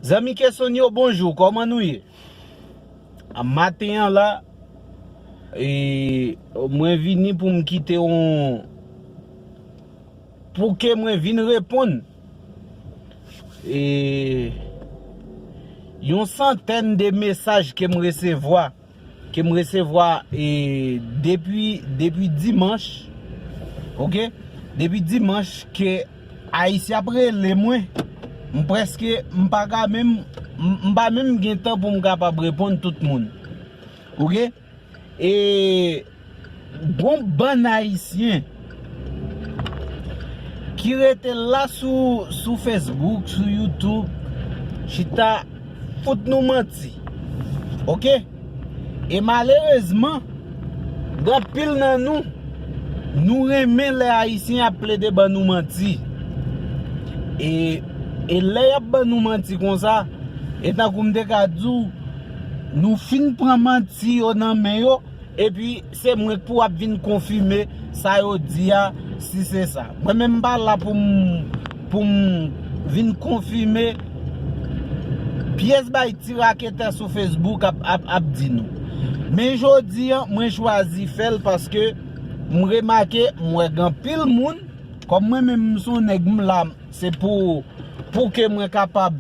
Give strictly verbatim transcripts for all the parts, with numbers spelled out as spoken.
Zanmi Kesonyo, bonjou, kòman nou ye? A maten an la, e, mwen vini pou m kite yon, pou ke mwen vin reponn, e, yon santèn de mesaj ke m resevwa, ke m resevwa, e, depi, depi dimanch, oke? Depi dimanch ke Ayisyen ap rele mwen, m prèske, m pa ka menm, m, m pa menm gen tan pou m kapab reponn tout moun. Oke? E gon bann Ayisyen ki rete la sou, sou Facebook, sou YouTube, chita fout nou manti. Oke? E malerezman, gen anpil nan nou, nou renmen lè Ayisyen ap plede ban nou manti. E, e lè y ap ban nou manti konsa, e tankou m te ka di w, nou fin pran manti yo nan men yo, epi se mwen k pou ap vin konfime sa yo di a, si se sa. Mwen menm m pa la pou m, pou m vin konfime pyès bay ti raketè sou Facebook ap, ap, ap di nou. Men jodi a, mwen chwazi fè l paske m remake, m wè gen anpil moun, kòm mwen menm m se yon nèg m la, se pou, pou ke mwen kapab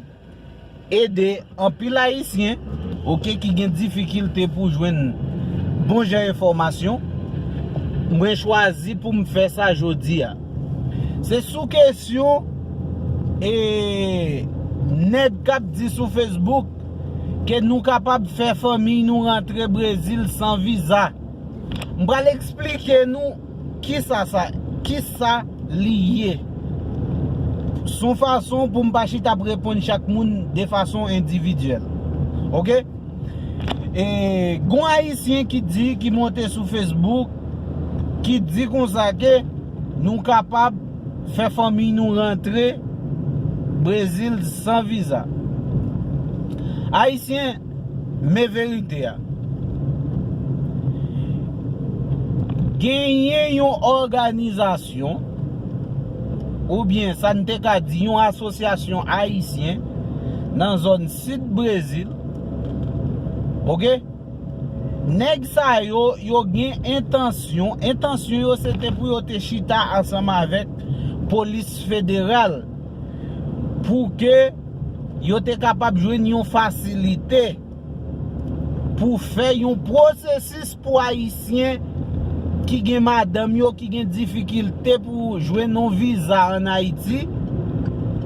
ede anpil Ayisyen, oke, ki gen difikilte pou jwenn bon jan enfòmasyon. Mwen chwazi pou m fè sa jodi a. Se sou kesyon, e, nèg k ap di sou Facebook ke nou kapab fè fanmiy nou rantre Brezil san viza. M pral eksplike nou kisa sa, kisa li ye. S on fason pou m pa chita ap reponn chak moun de fason endividyèl. Oke? E, gon Ayisyen ki di, ki monte sou Facebook, ki di konsa ke nou kapab fè fanmiy nou rantre Brezil san viza. Ayisyen, men verite a. Genyen yon òganizasyon, oubyen sa n te ka di yon asosyasyon ayisyen nan zòn sid Brezil. Oke? Nèg sa yo, yo gen entansyon, entansyon yo se te pou yo te chita ansanm avèk polis federal pou ke yo te kapab jwenn yon fasilite pou fè yon pwosesis pou Ayisyen ki gen madanm yo, ki gen difikilte pou jwenn yon viza ann Ayiti,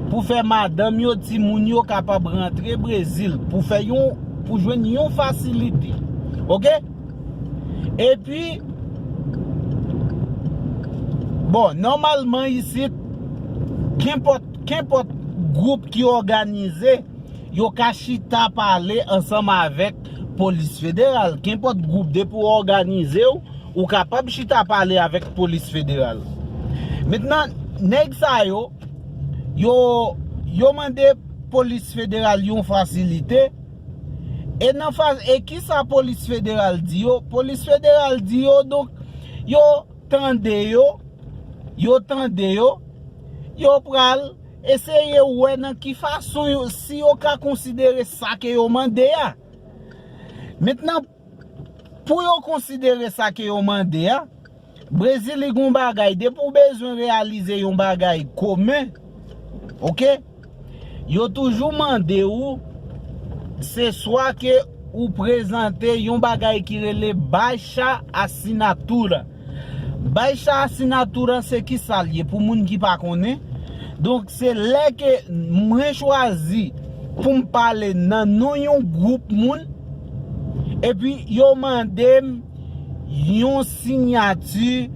pou fè madanm yo, timoun yo kapab rantre Brezil, pou fè yon, pou jwenn yon fasilite. Oke? Epi, bon, nòmalman isit, kenpòt, kenpòt gwoup ki òganize, yo ka chita pale ansanm avèk polis federal. Kenpòt gwoup, depi w òganize w, ou kapab chita pale avèk polis federal. Mentnan, nèg sa yo, yo, yo mande polis federal yon fasilite, e nan fa-, e kisa polis federal di yo? Polis federal di yo, donk, yo tande yo, yo tande yo, yo pral eseye wè nan ki fason yo, si yo ka konsidere sa ke yo mande a. Mentnan, pou yo konsidere sa ke yo mande a, Brezil li gon bagay, depi w bezwen reyalize yon bagay komen, oke? Yo toujou mande w, se swa ke ou prezante yon bagay ki rele baixa assinatura. Baixa assinatura se kisa l ye pou moun ki pa konnen? Donk, se lè ke mwen chwazi pou m pale nan non yon gwoup moun, epi yo mande m yon siyati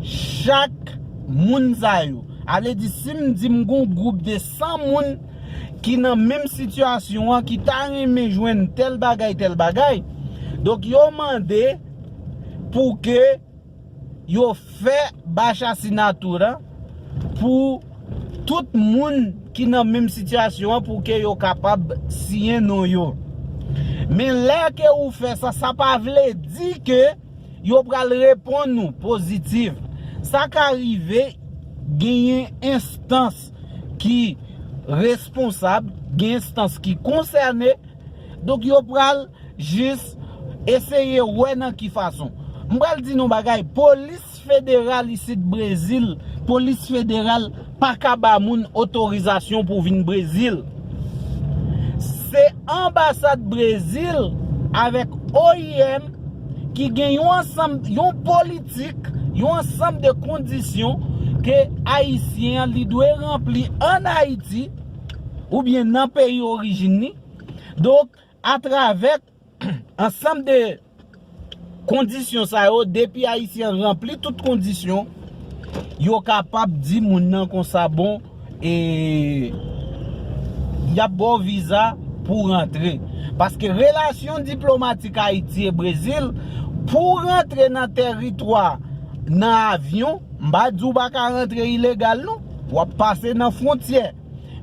chak moun sa yo. A vle di, si m di m gon gwoup de san moun ki nan menm sitiyasyon an, ki ta renmen jwenn tèl bagay, tèl bagay, donk yo mande pou ke yo fè baixa assinatura pou tout moun ki nan menm sitiyasyon an, pou ke yo kapab siyen non yo. Men lè ke ou fè sa, sa pa vle di ke yo pral reponn ou pozitif. Sa ka rive genyen enstans ki responsab, gen enstans ki konsène. Donk yo pral jis eseye wè nan ki fason. M pral di nou bagay, polis federal isit Brezil, polis federal pa ka ba moun otorizasyon pou vin Brezil. Se anbasad Brezil avèk O I M ki gen yon ansanm, yon politik, yon ansanm de kondisyon ke Ayisyen an li dwe ranpli ann Ayiti oubyen nan peyi orijin li. Donk, atravè ansanm de kondisyon sa yo, depi Ayisyen an ranpli tout kondisyon, yo kapab di moun nan konsa, bon, e y ap ba w viza pou w rantre. Paske relasyon diplomatik Ayiti e Brezil, pou w rantre nan tèritwa nan avyon, m pa di w pa ka rantre ilegal non, w ap pase nan fwontyè.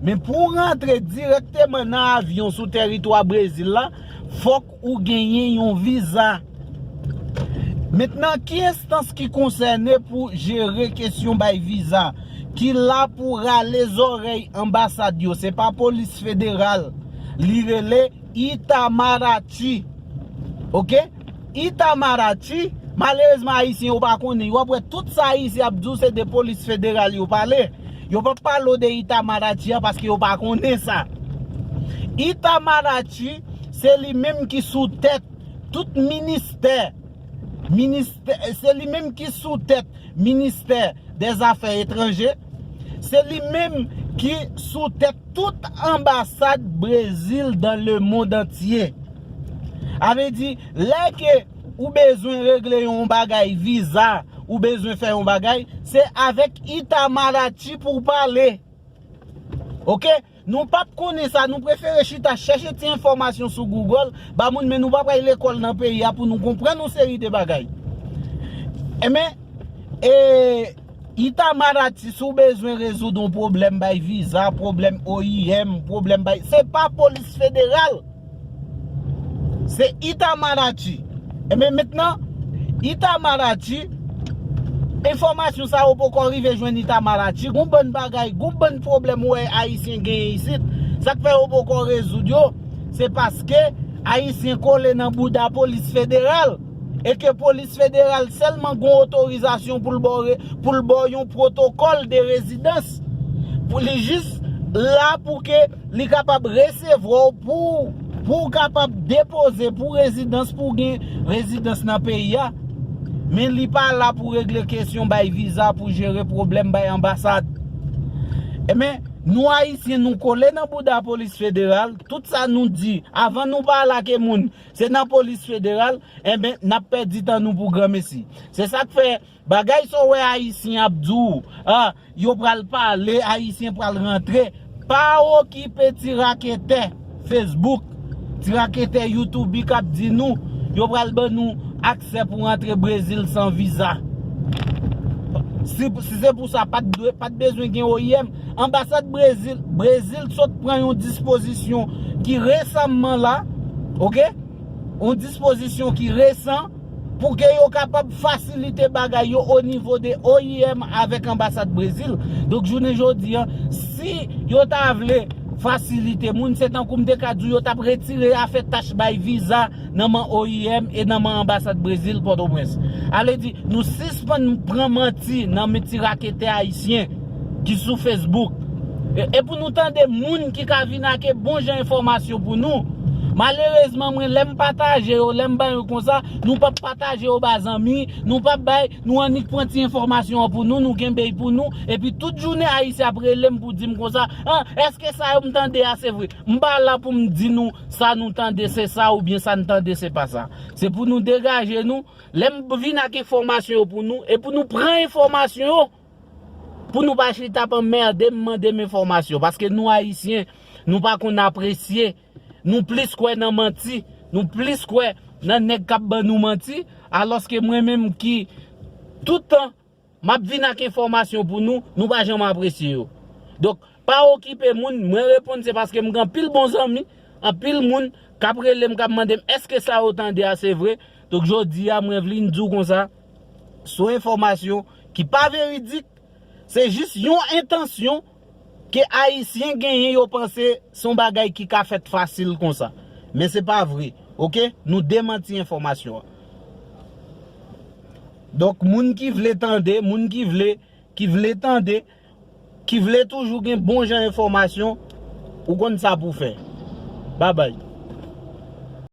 Men pou w rantre dirèkteman nan avyon sou tèritwa Brezil la, fòk ou genyen yon viza. Mentnan, ki enstans ki konsène pou jere kesyon bay viza, ki la pou rale zòrèy anbasad yo? Se pa polis federal. Li rele Itamaraty. Oke? Itamaraty, malerezman, Ayisyen yo pa konnen. Yo ap wè tout sa Ayisyen ap di w se de polis federal yo pale. Yo p ap pale w de Itamaraty a paske yo pa konnen sa. Itamaraty, se li menm ki sou tèt tout ministè. Ministè, se li menm ki sou tèt ministè dè zafè etranje. Se li menm ki sou tèt tout anbasad Brezil dans le monde entier. A vle di, lè ke ou bezwen regle yon bagay viza, ou bezwen fè yon bagay, se avèk Itamaraty pou w pale. Oke? Nou p ap konnen sa, nou prefere chita chèche ti enfòmasyon sou Google, ba moun, men nou pa pral lekòl nan peyi a pou nou konprann yon seri de bagay. Enben, e, Itamaraty, si w bezwen rezoud yon pwoblèm bay viza, pwoblèm O I M, pwoblèm bay, se pa polis federal. Se Itamaraty. Enben, mentnan, Itamaraty, enfòmasyon sa yo poko rive jwenn Itamaraty. Gon bann bagay, gon bann pwoblèm ou wè Ayisyen genyen isit. Sa k fè yo poko rezoud yo, se paske Ayisyen kole nan bouda polis federal. E ke polis federal sèlman gon otorizasyon pou l ba w re-, pou l ba w yon pwotokòl de rezidans. Pou li jis la pou ke li kapab resevwa w pou, pou w kapab depoze pou rezidans, pou w gen rezidans nan peyi a. Men li pa la pou regle kesyon bay viza, pou jere pwoblèm bay anbasad. Enben, nou Ayisyen, nou kole nan bouda polis federal. Tout sa nou di, avan nou pale ak moun, se nan polis federal, enben, n ap pèdi tan nou pou granmesi. Se sa k fè, bagay sa w wè Ayisyen ap di w, a, yo pral pale, Ayisyen pral rantre. Pa okipe ti raketè Facebook, ti raketè YouTube k ap di nou, yo pral ban nou aksè pou rantre Brezil san viza. Si, si se pou sa, pa t dwe, pa t bezwen gen O I M. Anbasad Brezil, Brezil sot pran yon dispozisyon ki resamman la, oke? Yon dispozisyon ki resan, pou ke yo kapab fasilite bagay yo o nivo de O I M avèk anbasad Brezil. Donk, jounen jodi a, si yo ta vle fasilite moun, se tankou m te ka di w, yo t ap retire afè tach bay viza nan men O I M e nan men anbasad Brezil Pòtoprens. A vle di, nou sispann pran manti nan men ti raketè ayisyen ki sou Facebook. E, e pou nou tande moun ki ka vin ak bon jan enfòmasyon pou nou. Malerezman, mwen, lè m pataje yo, lè m bay yo konsa, nou p ap pataje yo ba zanmi, nou p ap bay, nou annik pran ti enfòmasyon an pou nou, nou kenbe l pou nou, epi tout jounen Ayisyen ap rele m pou di m konsa, an, èske sa yo m tande a se vre? M pa la pou m di nou sa nou tande se sa oubyen sa n tande se pa sa. Se pou nou degaje nou, lè m vin ak enfòmasyon yo pou nou, e pou nou pran enfòmasyon yo, pou nou pa chita ap anmède m, mande m enfòmasyon, paske nou Ayisyen, nou pa konn apresye, nou plis kwè nan manti, nou plis kwè nan nèg k ap ban nou manti, alòske mwen menm ki tout tan m ap vin ak enfòmasyon pou nou, nou pa janm apresye yo. Donk, pa okipe moun, mwen reponn se paske m gen anpil bon zanmi, anpil moun k ap rele m, k ap mande m èske sa yo tande a se vre. Donk, jodi a, mwen vin di w konsa, se yon enfòmasyon ki pa veridik, se jis yon entansyon ke Ayisyen genyen, yo panse se yon bagay ki ka fèt fasil konsa. Men se pa vre, oke? Nou demanti enfòmasyon an. Donk, moun ki vle tande, moun ki vle, ki vle tande, ki vle toujou gen bon jan enfòmasyon, ou konn sa pou fè. Babay.